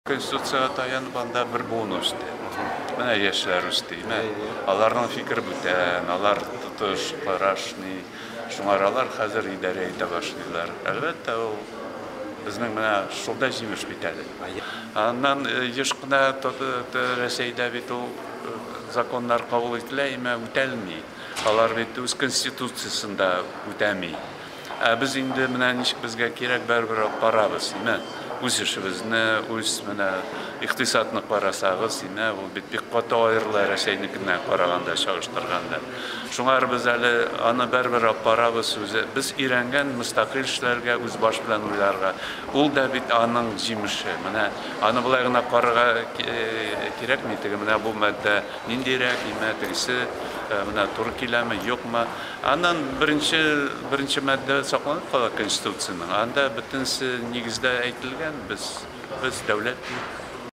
Конституциягә таянып анда бер буын үсте. Менә яшьләр үсте. Менә аларның фикер бүтән, алар тотыш, караш ни. Шуңар алар хәзер идарә итә башлыйлар. Әлбәттә, ул безнең менә шул да җимеш бит әле. Аннан еш кына Рәсәйдә бит ул законнар кабул ителә, әмма үтәлми. Алар бит үз конституциясен дә үтәми. Ә без инде менә ничек безгә кирәк, барыбер алып барабыз. Менә үз эшебезне, үз менә икътисадны карасагыз, менә ул бит бик каты аерыла Рәсәйнекеннән караганда, чагыштырганда. Шуңар без әле аны барыбер алып барабыз үзе. Без өйрәнгән мөстәкыйль эшләргә, үз баш белән уйларга. Ул да бит аның җимеше. Менә аны болай гына карарга кирәкми, теге менә бу маддә ниндирәк, имә тегесе менә туры киләме, юкмы. Аннан беренче маддә сакланып кала Конституциянең. Анда бөтенесе нигездә әйтелгән, без дәүләт дип.